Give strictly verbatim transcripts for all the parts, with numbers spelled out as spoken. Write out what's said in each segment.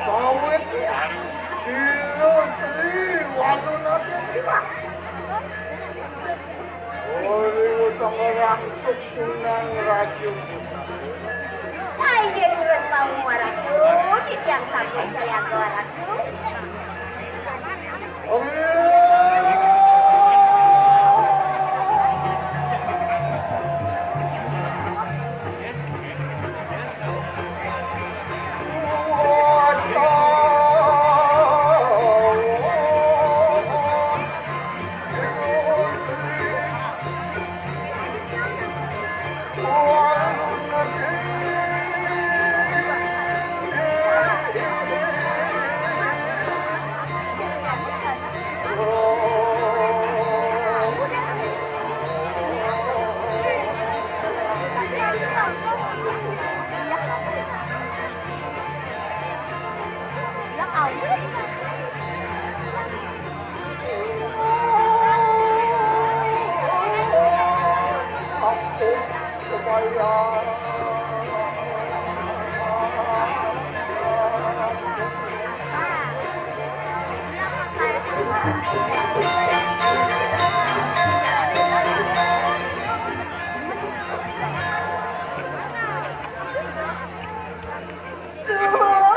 Sawit ya. Sira Sri Walunata Kirang. Ori usang langsung kunang Raju. Inggih durus mau Ratu, titiang sampun sayaga Ratu.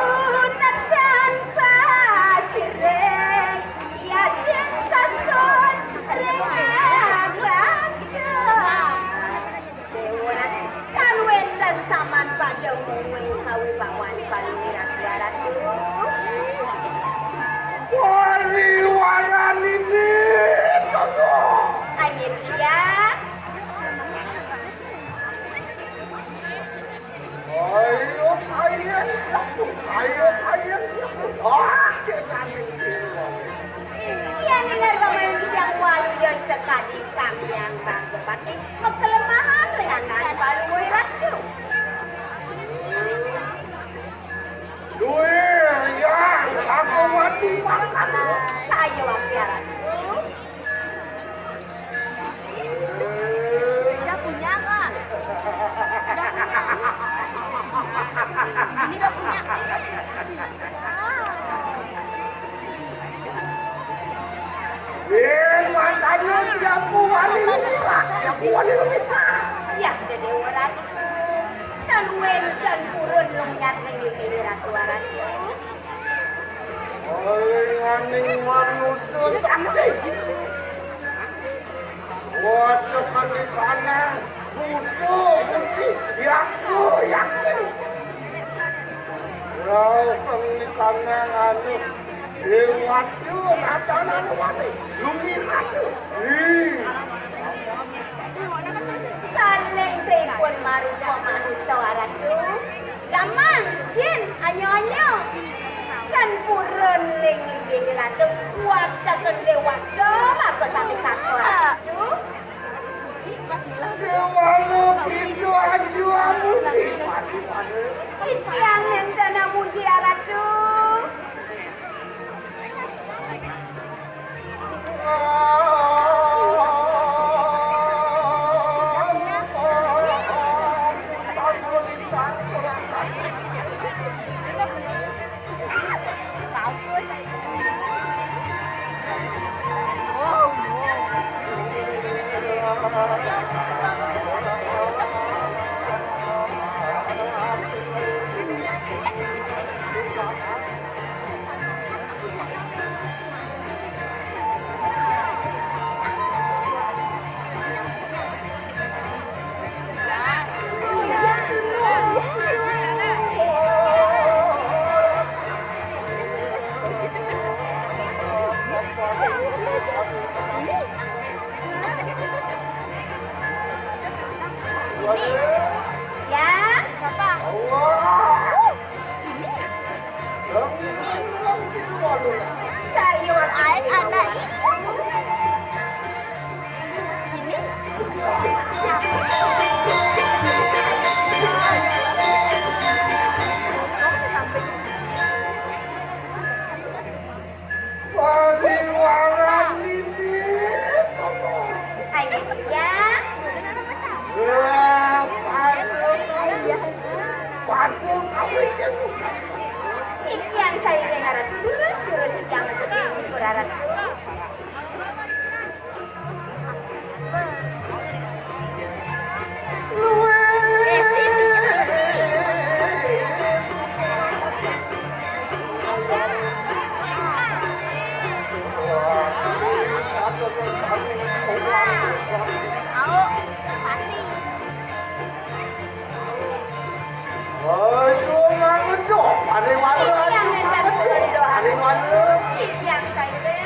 Tunetan pasiring, yadin sasun ring abasa. Déwa, tan wénten saman pada mungguing kawibawan panuwirata Ratu. Wariwaran ini, Cokor. Ayo, Tiang. Ayo, ayo, ayo, ayo, ayo. Ah, cek kami. Yén ing paman Hyang Waluya sakadi Sang Hyang Bangkepati makelemahan ring anggan Palungguh Ratu. Duh, Hyang Bhagawati mangkana. Saya wakil Ratu. Udah punya, Kak? Udah punya. Ini udah punya. Yén mangkana Tiang Puwani Lumipak, Tiang Puwani Lumipak. Ya, Déwa Ratu. Tan wénten purun lumiat ring Ratu Ratu. Kalinganing manusa sakti. Waca kandikana, buta, buti, yaksa, yaksi. Rauh kandikana anu, déwata, radanane wati, lumihat. Hi. Saling pripun marupa manusa Ratu. Gaman, jin, anya-anya. Tan purun ling inggih Ratu, wataken déwata, maka sami katon Ratu. Déwala pinda aja amuji, pati-pati. Titiang nénten amuji, Ratu. Ya. Siapa? Ini. Sayur air anak ini. Ini. Pariwaran ini. Ayo, ya. Wah, pantun. Pantun apa itu? Iki yang saya dengar dulu, terus yang itu kurang. Ayo, mangan dong. Ada yang mana? Ada yang mana? Yang saya deh.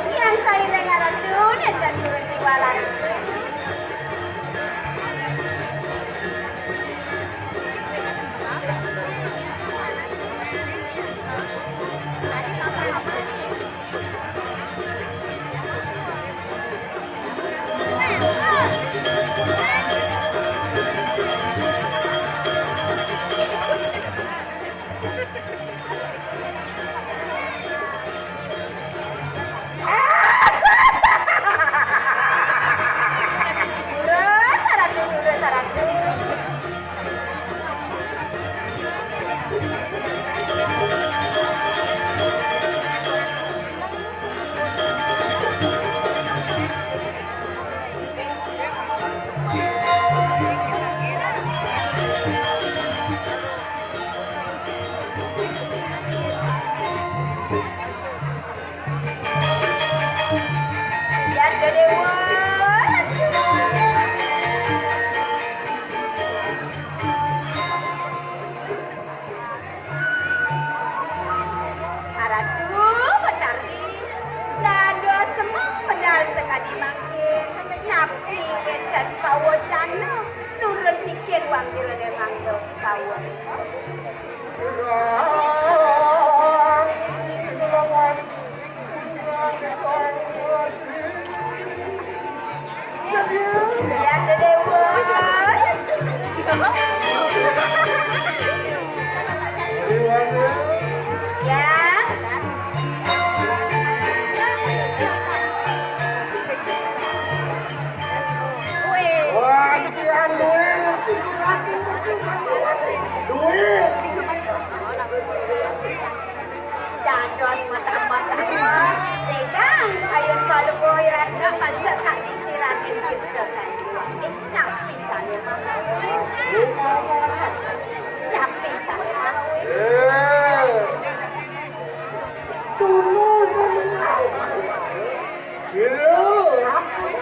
Yang saya dengar itu dan turun di balan. Aratu Betari, dados semeng medal sekadi mangkin, napi wénten kawacana, terus niki wangkira déning dos kawula. Iya, Déwa. Ya. Wah, iki anu, duit. Dados mata-mata, tegang kayun Palungguh Ratna, sekadi siratin kita sanjuang. Napi sané mawon? Napi sané mawon? Eh, tulus anu mawon. Iya, ampun.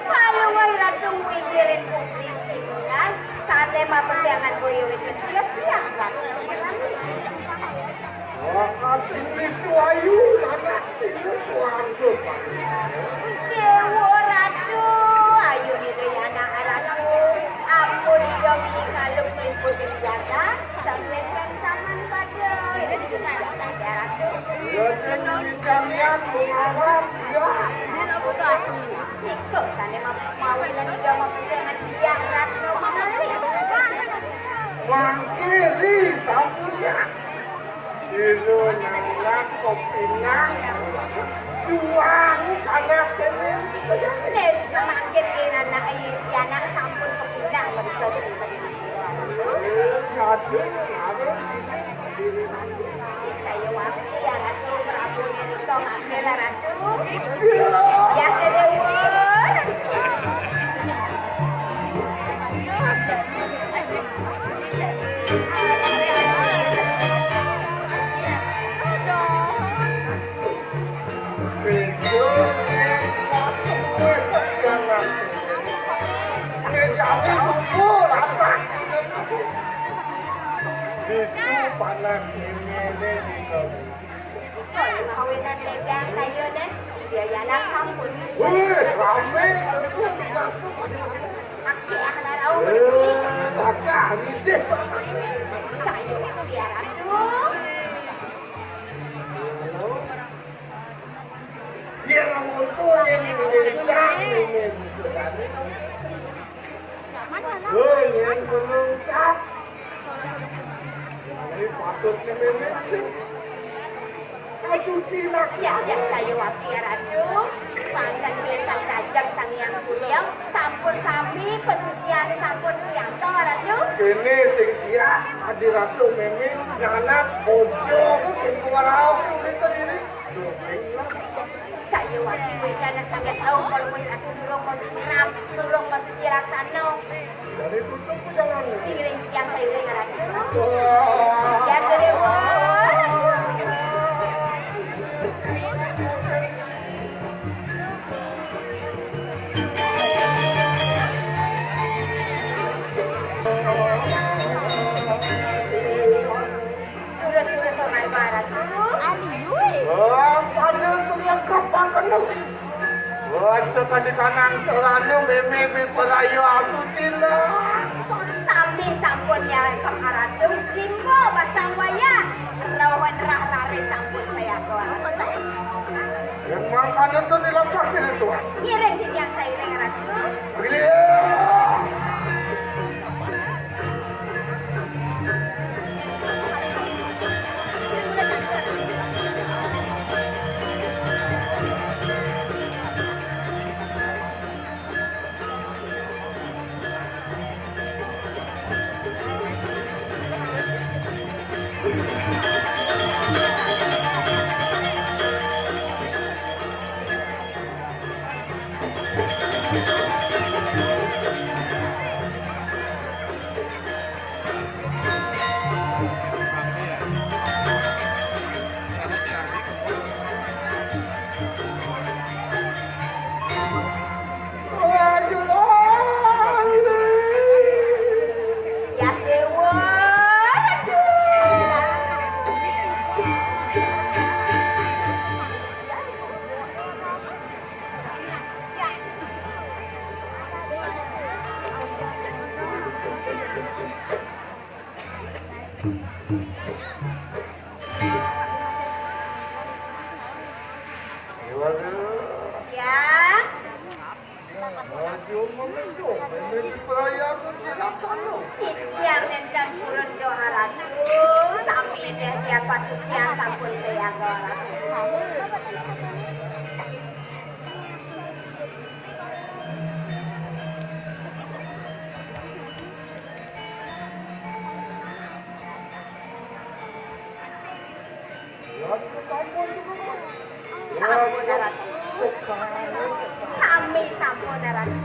Palungguh Ratu ngiring putri sinunggal, sané mapesengan boya wénten tios tiang Ratu. Wah, atiné tuayu, anak sini tuanku. Déwa Ratu, ayu niki anak Ratu. Ampun iya ngaluk meliput di jagat, dan wénten saman pada. Ini di jagat ya, Ratu. Ya, jadi kalian mengarang dia. Nika sané ma-, mawinan Ida mapesengan Hyang Ratna Manali. Mangkiri sampun ya. Ida nangak kopinang. Juang anak déning Saya waktu ya Ratu, Prabu nirika ngambil Ratu. Ya, Déwa. Béda yén wong tuwé kok jangan. Ngéjané suku lantak. Itu panas ini di kamu. Sekolah mahawinan ledang kayu dan dia jalan sampun. Wih, ramé itu. Pakai ah, larau. Eh, pakai, ngidih. Saya biar atuh. Yén amun pun yén nyécak, yén nyécak. Woi, yén penungkap. Ini patut nih, Mémé. Suci lagi. Ya, ya, saya wakil Ratu. Pangkat biasa tajak Sang Hyang Surya. Sampun sami, pesucian sampun siap, toh, Ratu? Kéné sing siap, Adi Ratu Mémé, nyanak, bojo, tuh, pintu warau, kulit kediri. Saya wakil wédana sanget tau kalau muni Ratu durung mau siram, durung mau suci laksana. Dari tutup ke jalan. Ngiring tiang saya udah ngarang. Wah. Ya, Déwa. Terus-terus sowan barat dulu. Aliu. Wah, pada selengkap pakan tu. Wah, tekan di kanang serana Mémé bi peraya suci lah. Sami sampun ya, Kang Ratu. Lima basang wayah. Rawan rah rare sampun saya keluar. Yang mangkana tu dilepas ini, Tuan. Ngiring titiang sairing, Ratu. Ngiring. Ya. Maju mengendur, menuju perayaan silap sana. Titiang nénten purun doha Ratu, sami néh tiang pasucian sampun sayaga Ratu. Lan sampun cukup. Sampun, Ratu. Sami sampun, Ratu.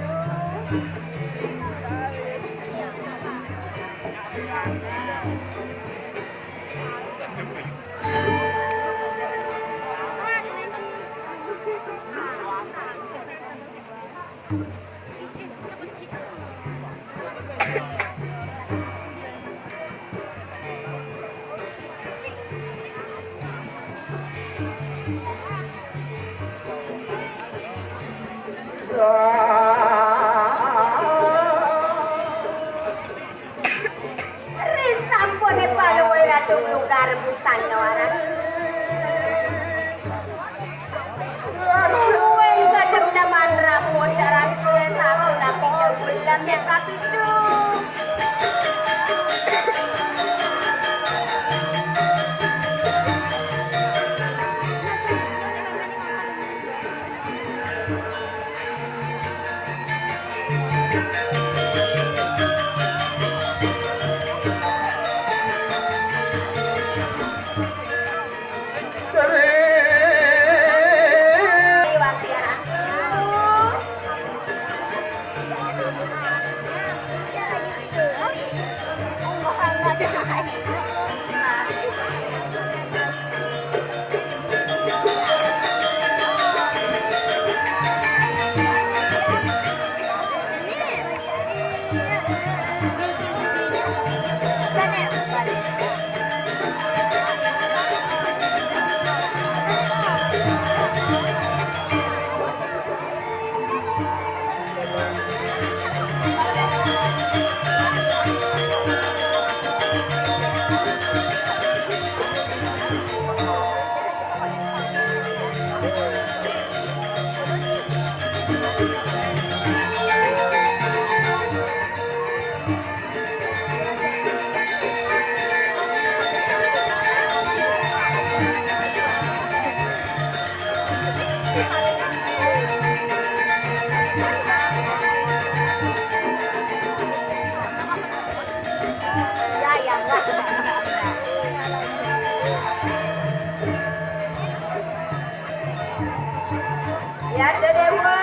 Risampune paluwe Ratu Lugar Busana Waras. Luwing kadem daman ramu daran kule sapu napi nyebul lambet kapitu. Ya, Déwa.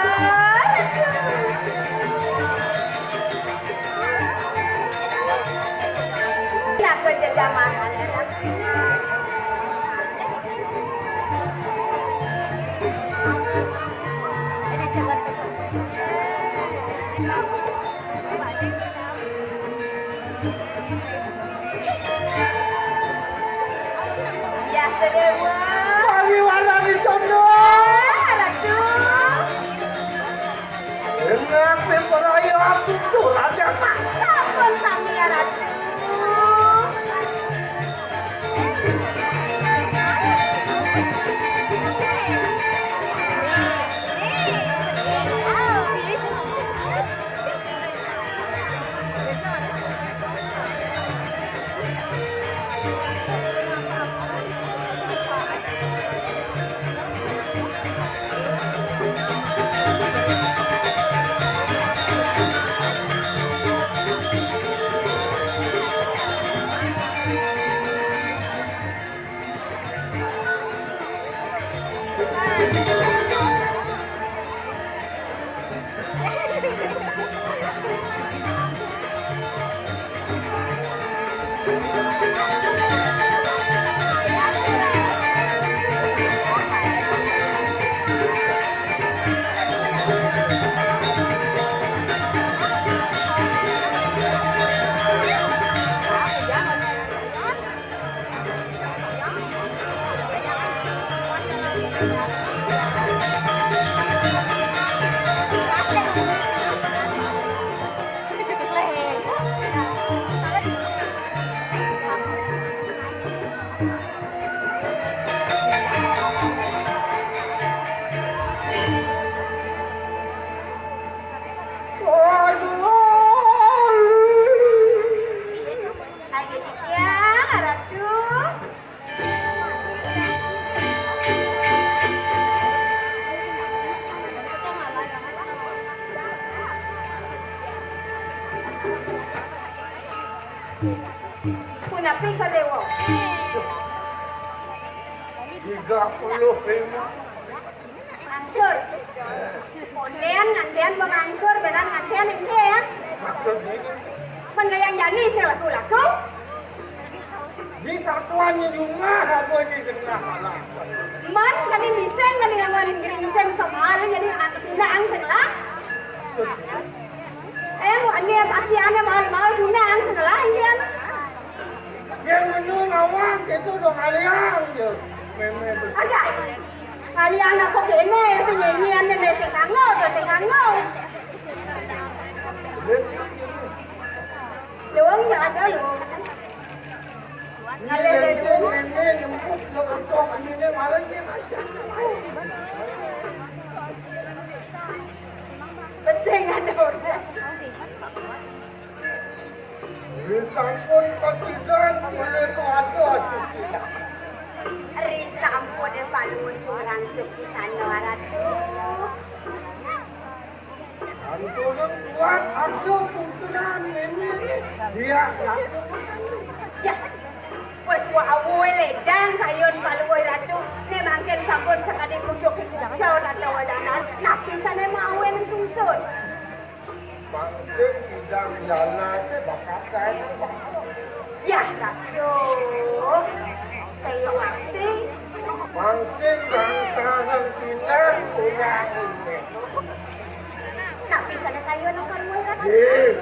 Nak kerja jamaah sana. Ya, Déwa. Pariwara di sono. Ratu. Enak nih para ya, Ratu tuh, Raja. Sampun sami ya, Ratu. Aduh. Ayo, Tiang, Ratu. Punapi ka Déwa? Tiga puluh lima. Angsur. Ondén ngandén bang angsur, benar ngandén, énggén. Maksudnya? Mén ngayang jani sing laku-laku. Di satuan di rumah aku di tengah malam. Mén kani miseng, kani nganggon geringsing somal, jadi tunang sing lah. Eh, ini aki ane mal-mal tunang sing lah, énggén. Yang menung awak itu dong aliang je. Mémé. Ada. Kalian aku kéné itu nyanyian dan sing nganggo, sing nganggo. Luang ya ada luang. Ini dari sini, ini nyemput ke otak ini, ini malah dia aja. Besing ada orang. Ri sampun kasidan oleh Tuhan Tuhan. Ri sampun, eh, Pak Luhur, kurang suku sana, Ratu. Anturan kuat aku puteran ini. Dia satu. Ya. Wes wa awué lédang kayun Pak Luhur, Ratu. Né mangkin sampun sakadi pucuk pucau tata wadanan. Napi sané mawé ning sungsut? Mangkin idang jala se bakal gaé bangsa. Yah, Ratu. Saya wakti. Mangkin bangsa nang pinang urang ini. Napi sané kayun nang karué, Ratu? Éh.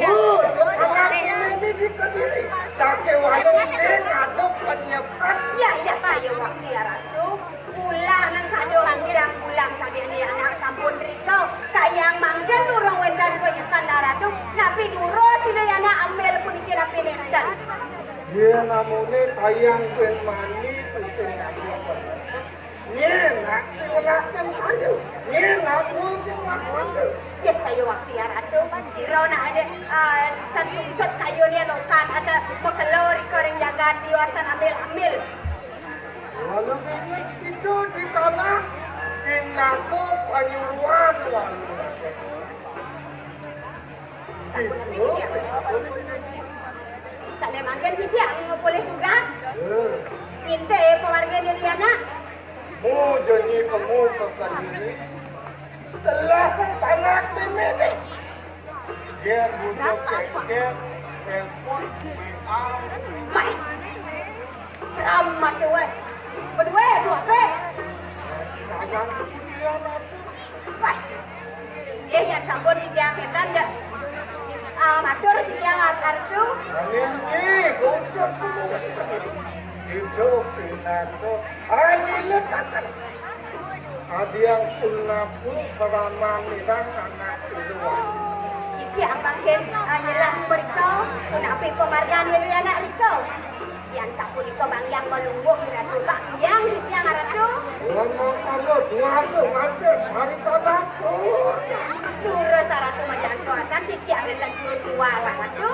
Oh, anak ini di Kediri. Saké waluh sing ada penyebab. Yah, yah, saya wakti ya, Ratu. Pulang nang kada undang pulang tadi ni anak sampun rika. Kayang mangkin durung wénten panyekan Ratu. Napi durus sida anak ambil puniki napi nénten. Yén amuné kayang bin mani tusing aja. Nyén nak sing ngelasang kayu. Nyén nak sing lakukan. Yah, saya wakti ya Ratu. Sira nak ada, ah, san sungsut kayu ni lokan ada makelo rika ring jagat dia san ambil-ambil. Walau inget itu di tanah, pinaku panyuruan walau. Sané mangkin sida polih tugas. Ngintai pamargin diri anak. Mu jani kamu kakadiri. Telah panak mimini. Ger budak kengker, telepon, W A. Mai. Seram mati wé. Berdua tu apa? Dagang kemudian apa? Wah. Nggih, yan sampun titiang kénten, ya. Ah, matur titiang atur tu. Amin, nggih, kutus kutus. Hidup pinaco. Ani letakan. Adiang punaku paraman mirang anak ilua. Iki amangkin, ah, nyelah mrika, punapi pamargan iri anak rika. Yan sapunika mangyang malungguh Ratu, bak yang yang Ratu. Wan mangkana dua tu nganti hari tanahku. Nurus Ratu majan kuasan titiang rinten dua Ratu.